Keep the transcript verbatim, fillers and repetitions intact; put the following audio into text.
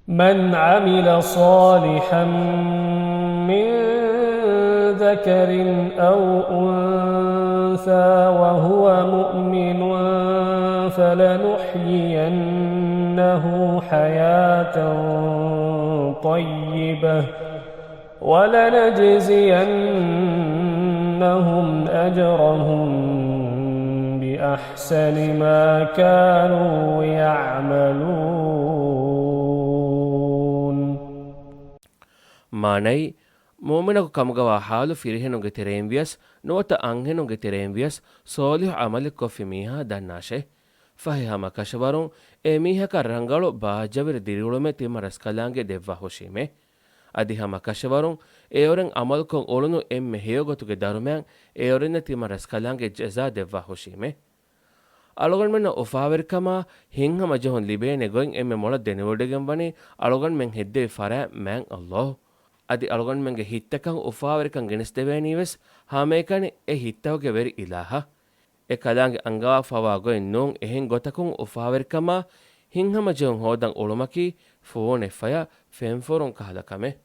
من عمل صالحا من ذكر أو أنثى وهو مؤمن فلنحيينه حياة طيبة ولنجزينهم أجرهم بأحسن ما كانوا يعملون. މާނައީ، މުއުމިނަކު ކަމުގަވާ ޙާލު ފިރިހެނުންގެ ތެރެއިން ވިޔަސް، ނުވަތަ އަންހެނުންގެ ތެރެއިން ވިޔަސް، ޞޯލިޙު ޢަމަލެއް ކޮށްފި މީހާ ދަންނާށޭ. ފަހެ ހަމަ ކަށަވަރުން އެ މީހަކަށް ރަނގަޅު ބާއްޖަވެރި ދިރިއުޅުމެއް ތިމަ ރަސްކަލާނގެ ދެއްވާ ހުށީމޭ. އަދި ހަމަ ކަށަވަރުން އެއުރެން ޢަމަލުކޮށް އުޅުނު އެންމެ ހެޔޮ ގޮތުގެ ދަރުމައިން އެއުރެންނަށް ތިމަ ރަސްކަލާނގެ ޖަޒާ ދެއްވާ ހުށީމޭ. އަޅުގަނޑުމެންނަށް އުފާވެރިކަމާ ހިތްހަމަޖެހުން ލިބޭނެ ގޮތް އެންމެ މޮޅަށް ދެނެވޮޑިގެން ވަނީ އަޅުގަނޑުމެން ހެއްދެވި ފަރާތް މާތް ﷲ. އަދި އަޅުގަނޑުމެންގެ ހިތްތަކަށް އުފާވެރިކަން ގެނެސްދެވޭނީ ވެސް ހަމައެކަނި އެ ހިތްތަކުގެ ވެރި އިލާހަށް. އެ ކަލާނގެ އަންގަވާފަވާ ގޮތް ނޫން އެހެން ގޮތަކުން އުފާވެރިކަމާ ހިތްހަމަޖެހުން ހޯދަން އުޅުމަކީ ފޫނެއް ފަޔަށް ފެންފުރުން ކަހަލަ ކަމެއް.